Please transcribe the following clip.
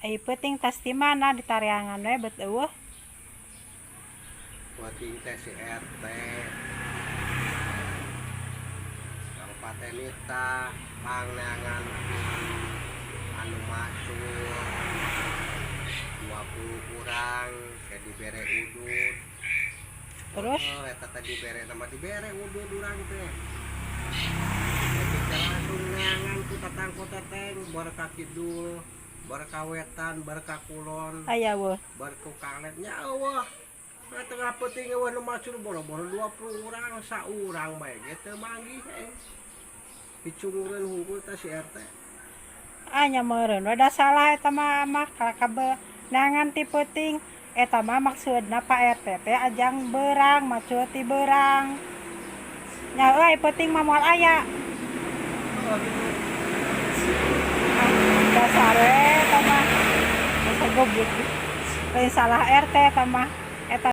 Ai peuting tas ti mana ditareangan we bet eueuh. Peuting teh si RT. Kabupaten Nita pangneangan anu macul 20 urang ke dibere udud. Terus? Oh, eta teh dibere nama dibere udud urang teh. Eta langsung neangan ku tatangko teteng bar ka kidul, bar ka wetan, bar ka kulon, Aya weuh. Bar ku kalet nya eueuh. Nah, tengah peuting eueuh nu macul boro-boro 20 urang, saurang bae ge teu manggih eh. Dicungureun hungkul teh si RT. Ah, nya meureun we da salah eta mah mah ka neangan ti peuting. Eta mah maksudna Pak RT teh ajang beurang, macul ti beurang. Nya euy, peuting mah moal aya. Oh, gitu. Ah, dasar we eta mah. Dasar goblok. Lain salah RT eta mah.